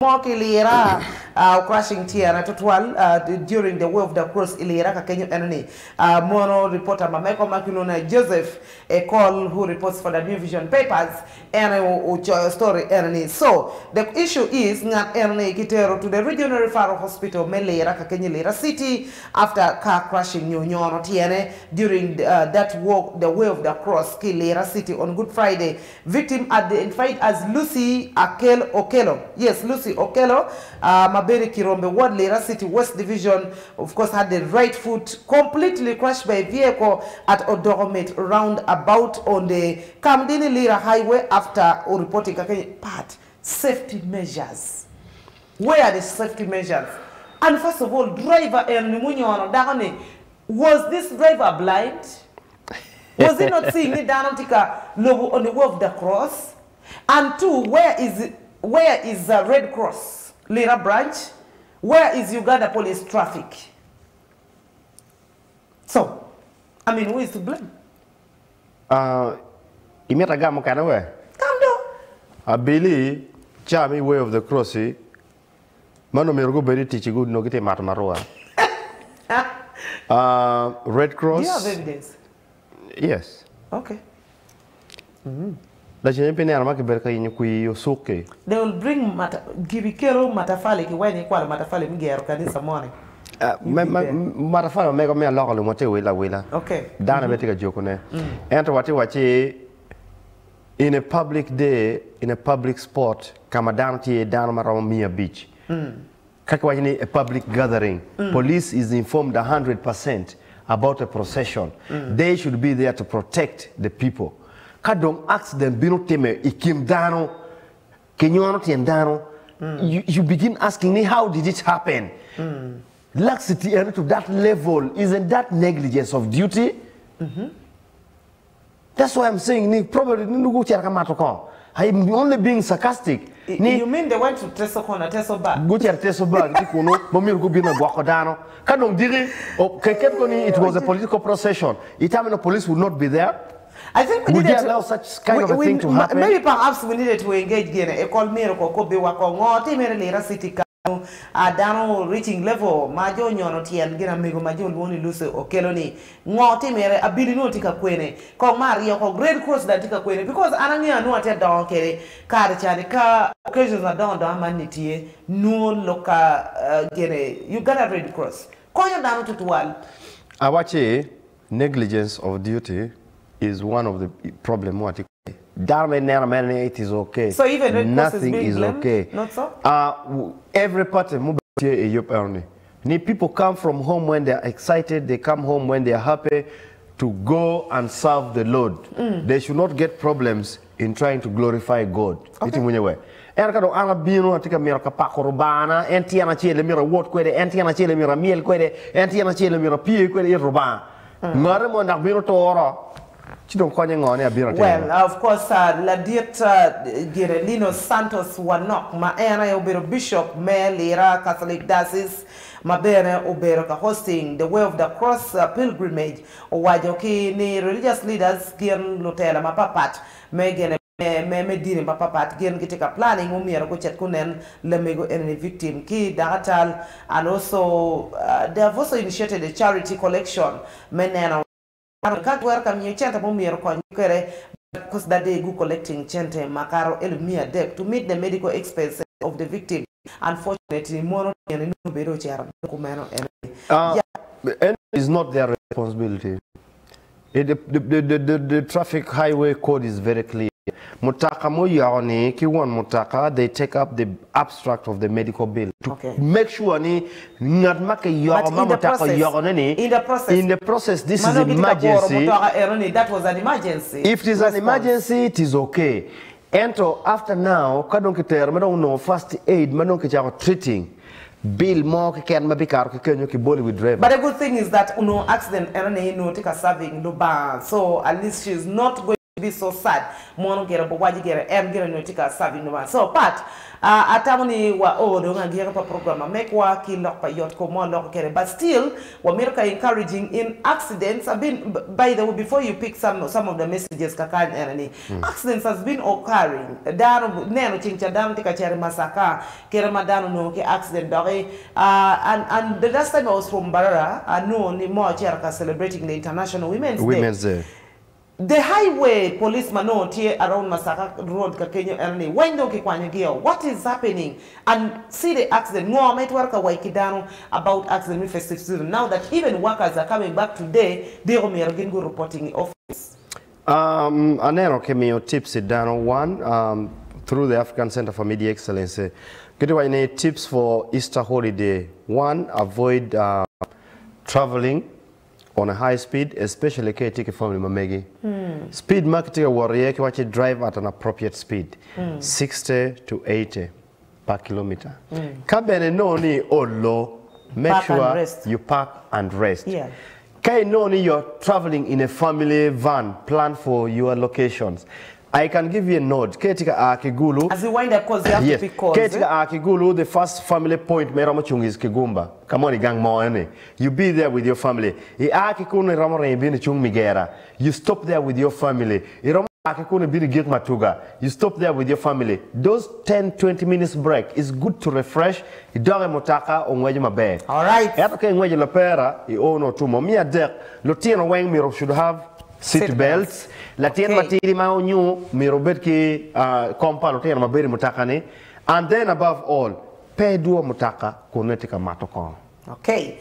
Mo ki lira crushing tyene tutwal during the way of the cross i lira ka kenyo eno ni mono reporter ma meko ma kilwongo ni Joseph Ekol who reports for the New Vision Papers en aye ocoyo story eno ni so the issue is ngat eno ni kitero to the Regional Referral Hospital me lira ka kenyo i Lira City after car crushing nyo nyono tyene during that walk the way of the cross ki Lira City on Good Friday Victim identified as Lucy Akel Okello, yes Lucy Okello ma bedo i Kirombe Ward, Lira City West Division of course had the right foot completely crushed by a vehicle at Odokomit round about on the Kamdini Lira Highway after reporting kakenyo but safety measures where are the safety measures and first of all driver eni munyono dako ni was this driver blind? Was he not seeing ni dano tye ka lobo on the way of the cross? And to where is where is red cross Lira branch? Where is Uganda police traffic? So I mean who is to blame? Uh, imito agam mukene we? Gam do. Abili ca me way of the cross man omyero gubed i tic gu nongo gitye mato marua. Uh, Red Cross. Do you have evidence? Yes. Okay. Lacen pi neno ma kibedo ka yenyo kwir i osuki. They will bring mata, gibikelo matafali ki wenyo ikwalo matafali me gero kanisa moni. Uh, You be there. matafali ma mego me aloko lum watye wilo awila. Okay. Dano aye tye ka jokone. Ento watye wacci in a public day, in a public spot, ka ma dano tye iye dano ma romo miya abic. Ka kiwaco ni a public gathering, police is informed 100% about a procession. They should be there to protect the people. Ka dong accident bino timme i kin dano, kinyono tyen dano, you, you begin asking ni how did it happen? Laxity eno to that level, isn't that negligence of duty? That's why I'm saying ni probably ni gucito ka mato kongo. I'm only being sarcastic. Ni You mean they went to Teso Corner, Teso Bar? Gucito Teso Bar gitye kunu ma myero gubin me gwoko dano. Ka dong diki keket ko ni it was a political procession. Itamo ni police would not be there? I think we Would needed you allow such kind of a thing to happen? Maybe perhaps we needed to engage gine e kol myero ko kobbi wa ko ngo timere Lira City ka A Dano reaching level ma jo nyono tyen gin amego ma jo lwongo ni Lucy okelo ni ngo timere abili nongo tye ka kwene kong ma aryo kong red cross dong tye ka kwene because an angeyo anongo atye adongo kede kare cani ka occasions madongo dongo man ni tye nongo lok ka gene Uganda red cross konyo dano tutwal. Awacci negligence of duty is one of the problem ma watye kwede. Dano ma ineno mere ni it is okay, So even Red Cross is nothing being is blamed? okay. Not so? Uh, every party mubedo tye i yub eno ni, ni people come from home when they are excited, they come home when they are happy to go and serve the Lord. They should not get problems in trying to glorify God. Okay. Iti winyo we? Ento ka dong an abino atye ka mito ka pako Rubangana, en tyen acel myero awot kwede, en tyen acel myero amyel kwede, en tyen acel myero apye kwede it Rubanga. Ngate mo dok bino turo, ci dong konye ngo ni abino atimo? Well, of course, ladit gire Lino Santos Wanok ma en aye obedo Bishop me Lira Catholic Diocese ma bene obedo ka hosting the Way of the Cross Pilgrimage owaco ki ni religious leaders gin lutela mapapat me gine me me dini mapapat gin gitye ka planning omyero gucit gunen lamego enini victim ki dakatal and also they have also initiated a charity collection me neno ka twero ka miyo cente ma omyero kony kwede but cause that day gu collecting cente makato elip 300 to meet the medical expenses of the victim unfortunately mono tyene nongo bedo ocero kumeno enini Uh, ya. and is not their responsibility. The, the, the, the, the traffic highway code is very clear. Mutoka muyoko ni ki won mutoka they take up the abstract of the medical bill to Okay. make sure ni ngat ma ki yoko But ma in the mutoka process, oyoko ne ni in the process, in the process this ma is nongo gitye ka kuro emergency. mutoka eno ni that was an emergency If it is an response. emergency it is okay. Ento after now ka dong kitero ma dong onongo first aid ma dong kicako treating bill mo keken ma bikato ki kenyo kibolo i wi driver. But the good thing is that onongo accident eno ni nongo tye ka serving Lubanga so at least she is not going to be. be so sad mono gire bi waco gire en gire nongo tye ka serving Lubanga so pat atamo ni wa oo dong agiki pa program ma megwa ki lok pa yot kom ma waloko kede but still wamito ka encouraging in accidents have been by the way before you pick some some of the messages kakany ene ni accidents has been occurring dano neno ceng ca dano tye ka cito i Masaka kite ma dano onongo ki accident doki and and the last time I was from Mbarara anongo ni mo acito ka celebrating the international women's day Women's Day. The highway police ma nongo tye around Masaka road ka kenyo eno ni weng dong kikwanyo gi o what is happening and see the accident ngo ma itwero ka waco ki dano about accident me festive season now that even workers are coming back today diko myero gin gu reporting i office. Um, aneno kimiyo tips i dano one um, through the African Center for Media Excellence gitye waco ni tips for Easter holiday one avoid uh, traveling on a high speed especially ka itye ki family ma megi. Speed ma kitye ka wot iye kiwaco ni drive at an appropriate speed, 60 to 80 per kilometer. Ka bene inongo ni iolo, make Park and sure rest. you park and rest. Yeah. Ka inongo ni you're traveling in a family van, plan for your locations. I can give you a nod. Ka itye ka a ki Gulu, As we wind up cause you have to Yes. pick calls. Ka itye ka a ki Gulu, the first family point ma iromo cung is Kigumba. Ka moni gang mo eni. You be there with your family. I a ki kunu iromo ringo ibino icung Migera. You stop there with your family. Iromo a ki kunu ibino igik Matuga. You stop there with your family. Those 10, 20 minutes break is good to refresh. Idok i mutoka ongweco maber. Alright. Ento ka ingweco lapera, i o nongo otumo. Me adek, lutino weng myero should have seat Seat belts. belts. Latin Okay. matidi ma onyu myero obed ki kom pa lutino ma bedo i mutoka-ni. And then above all, pe idwo mutoka kun nongo itye ka mato kongo. Okay.